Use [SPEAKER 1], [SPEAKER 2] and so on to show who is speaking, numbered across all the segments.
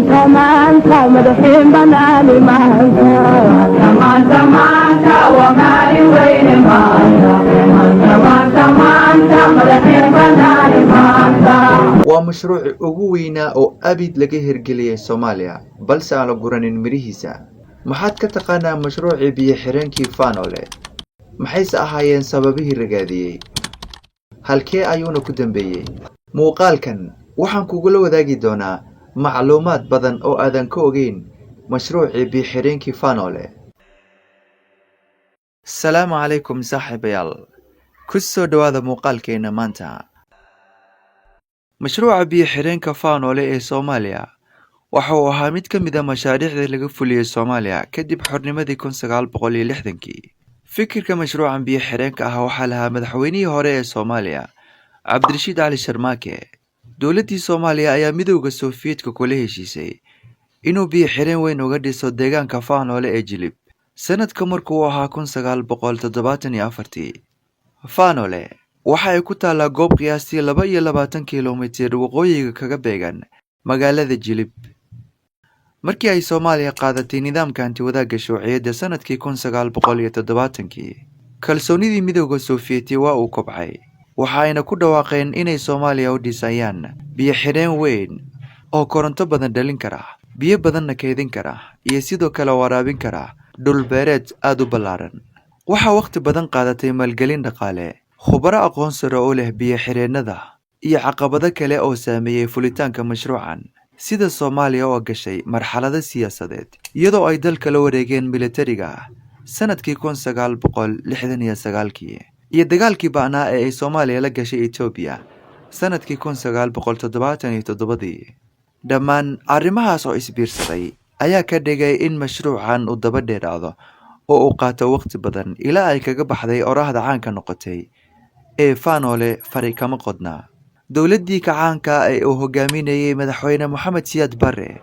[SPEAKER 1] Maanta, maanta, madaxiin banaani maanta. Maanta, maanta, waa maalin weyne maanta. Maanta, maanta, maanta, madaxiin banaani maanta.
[SPEAKER 2] Waa mashruucii ugu weynaa oo abid laga hirgeliyey Soomaaliya, balse aan la guranin mirihiisa. Maxaad ka taqaanaa mashruucii biyo-xireenkii Faanoole? Maxayse ahaayeen sababihii ragaadiyey? Halkee ayuuna ku dambeeyey? Muuqaalkan waxaan kugula wadaagi doonaa macluumaad badan oo aadan ka ogeyn mashruucii biyo-xireenkii Faanoole. Asalaamu calaykum saaxiibayaal, ku soo dhowaada muuqaalkeena maanta. Mashruuca biyo-xireenka Faanoole ee Soomaaliya waxa uu ahaa mid ka mid ah mashaariicda laga fuliyey Soomaaliya kadib xornimadii 1960-kii. Fikirka mashruucan biyo-xireenka ah waxaa lahaa madaxweynihii hore ee Soomaaliya, Cabdirashiid Cali Sharmaake. Dowladdii Soomaaliya ayaa Midowga Sofiyeetka kula heshiisay inuu biyo-xireen weyn uga dhiso deegaanka Faanoole ee Jilib sanadka markuu ahaa 1974-tii. Faanoole waxa ay ku taallaa goob qiyaastii 22 kiiloomitir waqooyiga kaga beegan magaalada Jilib. Markii ay Soomaaliya qaadatay nidaamka hanti-wadaagga shuuciyadda sanadkii 1970-kii, kalsoonidii Midowga Sofiyeeti waa uu kobcay, waxa ayna ku dhawaaqeen inay Soomaaliya u dhisayaan biyo-xireen weyn oo koronto badan dhalin kara, biyo badanna kaydin kara, iyo sidoo kale waraabin kara dhul beereed aad u ballaaran. Waxaa wakhti badan qaadatay maalgelin dhaqaale, khubaro aqoon sare u leh biyo-xireennada, iyo caqabado kale oo saameeyey fulitaanka mashruucan, sida Soomaaliya oo gashay marxalado siyaasadeed iyadoo ay dalka la wareegeen militariga sanadkii 1969-kii, iyo dagaalkii ba'naa ee ay Soomaaliya la gashay Itoobiya sanadkii 1977-dii. Dhammaan arrimahaas oo isbiirsaday ayaa ka dhigay in mashruucan uu daba dheeraado oo uu qaato waqti badan, ilaa ay kaga baxday oraahda caanka noqotay ee "Faanoole fari kama qodna". Dowladdii kacaanka ee uu hogaaminayay madaxweyne Moxamed Siyaad Barre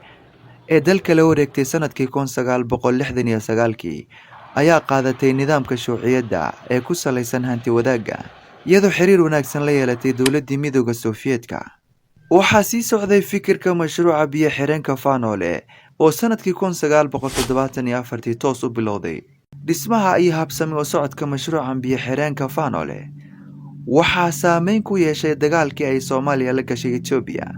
[SPEAKER 2] ee dalka la wareegtay sanadkii 1969-kii ayaa qaadatay nidaamka shuuciyadda ee ku salaysan hanti wadaagga, iyadoo xiriir wanaagsan la yeelatay dowladdii Midowga Sofiyeetka. Waxaa sii socday fikirka mashruuca biyo-xireenka Faanoole oo sanadkii 1974-tii toos u bilowday. Dhismaha iyo habsami u socodka mashruucan biyo-xireenka Faanoole waxaa saameyn ku yeeshay dagaalkii ay Soomaaliya la gashay Itoobiya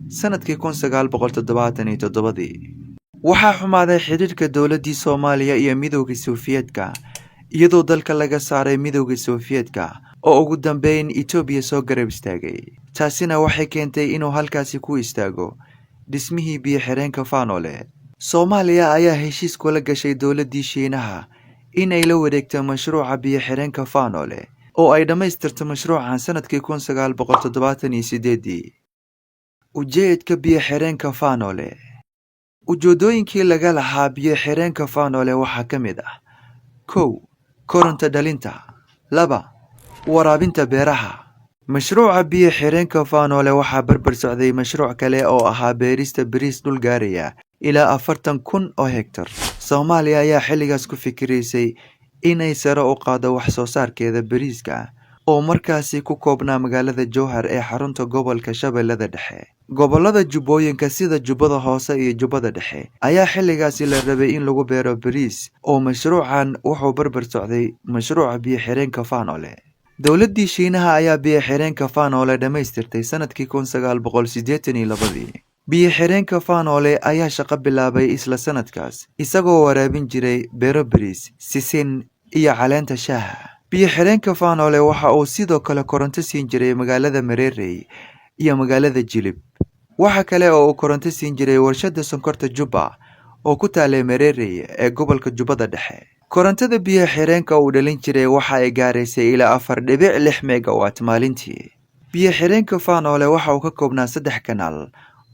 [SPEAKER 2] sanadkii 1977-dii. Waxaa xumaaday xidhiidhka dowladdii Soomaaliya iyo Midowga Sofiyeetka, iyadoo dalka laga saaray Midowga Sofiyeetka oo ugu dambeyn Itoobiya soo garab istaagay. Taasina waxay keentay inuu halkaasi ku istaago dhismihii biyo-xireenka Faanoole. Soomaaliya ayaa heshiis kula gashay dowladdii Shiinaha in ay la wareegto mashruuca biyo-xireenka Faanoole oo ay dhammaystirto mashruucan sanadkii 1978-dii. Ujeedka biyo-xireenka Faanoole. Ujeedooyinkii laga lahaa biyo-xireenka Faanoole waxaa ka mid ah: 1, koronto dhalinta; 2, waraabinta beeraha. Mashruuca biyo-xireenka Faanoole waxaa barbar socday mashruuc kale oo ahaa beerista bariis dhul gaaraya ilaa 40,000 oo hektar. Soomaaliya ayaa xilligaas ku fikiraysay inay sare u qaaddo wax soo saarkeeda bariiska oo markaasi ku koobnaa magaalada Jowhar ee xarunta gobolka Shabeellada Dhexe. Gobollada Jubbooyinka sida Jubbada Hoose iyo Jubbada Dhexe ayaa xilligaasi la rabay in lagu beero bariis, oo mashruucan wuxuu barbar socday mashruuca biyo-xireenka Faanoole. Dowladdii Shiinaha ayaa biyo-xireenka Faanoole dhammaystirtay sanadkii 1982-dii. Biyo-xireenka Faanoole ayaa shaqo bilaabay isla sanadkaas, isagoo waraabin jiray beero bariis, sisin iyo caleenta shaaha. Biyo-xireenka Faanoole waxa uu sidoo kale koronto siin jiray magaalada Mareerey iyo magaalada Jilib. Waxa kale oo uu koronto siin jiray warshadda sonkorta Jubba oo ku taallay Mareerey ee gobolka Jubbada Dhexe. Korontada biyo-xireenka uu dhalin jiray waxa ay gaaraysay ilaa 4.6 megawatt maalintii. Biyo-xireenka Faanoole waxa uu ka koobnaa saddex kanaal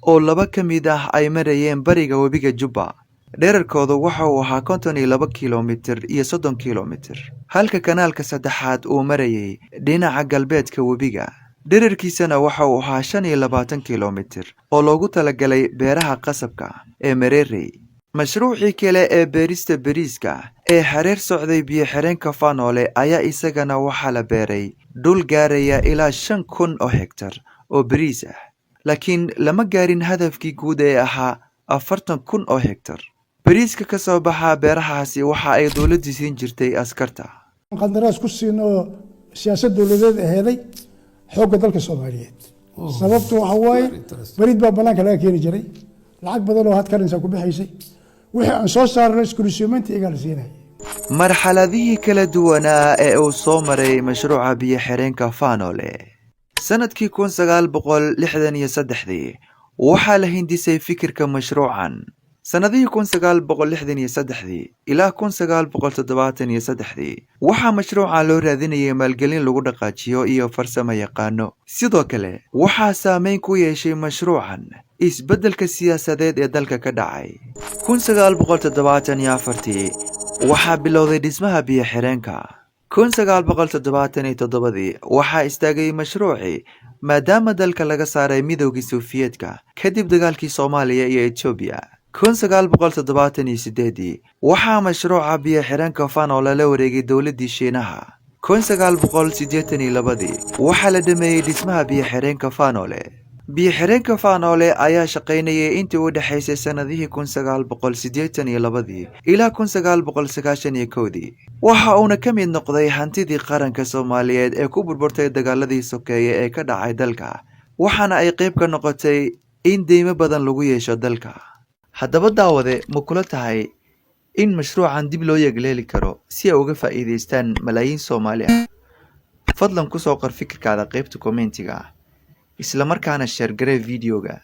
[SPEAKER 2] oo laba ka mid ah ay marayeen bariga webiga Jubba. Dhererkoodu waxa uu ahaa 52 kiiloomitir iyo 30 kiiloomitir, halka kanaalka saddexaad uu marayay dhinaca galbeedka webiga. Dhererkiisana waxa uu ahaa 25 kiiloomitir oo loogu talagalay beeraha qasabka ee Mareerey. Mashruucii kale ee beerista bariiska ee hareer socday biyo-xireenka Faanoole ayaa isagana waxaa la beeray dhul gaaraya ilaa 5,000 oo hektar oo bariis ah. Laakiin lama gaarin hadafkii guud ee ahaa 40,000 oo hektar. Bariiska ka soo baxa beerahaasi waxa ay dowladdu siin jirtay askarta.
[SPEAKER 3] Qandaraas ku siino oo siyaasad dowladeed aheeday xoogga dalka Soomaaliyeed. Sababtu waxa waaye, bariid baa banaanka laga keeni jiray, lacag badan oo had karinsa ku bixaysay. Wixii aan soo saarno iskulisuuminta iyagaa la siinaya.
[SPEAKER 2] Marxaladihii kala duwanaa ee uu soo maray mashruuca biyo-xireenka Faanoole. Sanadkii 1963-dii waxaa la hindisay fikirka mashruucan. Sannadihii 1963-dii ilaa 1973-dii waxaa mashruucan loo raadinayay maalgelin lagu dhaqaajiyo iyo farsamo yaqaano. Sidoo kale waxaa saameyn ku yeeshay mashruucan isbeddelka siyaasadeed ee dalka ka dhacay. 1974-tii waxaa bilowday dhismaha biyo-xireenka. 1977-dii waxaa istaagay mashruucii, maadaama dalka laga saaray Midowgii Sofiyeetka kadib dagaalkii Soomaaliya iyo Etoobiya. 1978-dii waxaa mashruuca biyo-xireenka Faanoole la wareegay dowladdii Shiinaha. 1982-dii waxaa la dhameeyey dhismaha biyo-xireenka Faanoole. Biyo-xireenka Faanoole ayaa shaqaynayay intii u dhexaysay sannadihii 1982-dii ilaa 1991-dii, waxa uuna ka mid noqday hantidii qaranka Soomaaliyeed ee ku burburtay dagaaladii sokeeye ee ka dhacay dalka, waxaana ay qayb ka noqotay in deymo badan lagu yeesho dalka. Haddaba daawade, ma kula tahay in mashruucan dib loo yagleeli karo si ay uga faa'iidaystaan malaayiin Soomaali ah? Fadlan ku soo qor fikirkaada qaybta comment-iga, isla markaana share garee video-ga.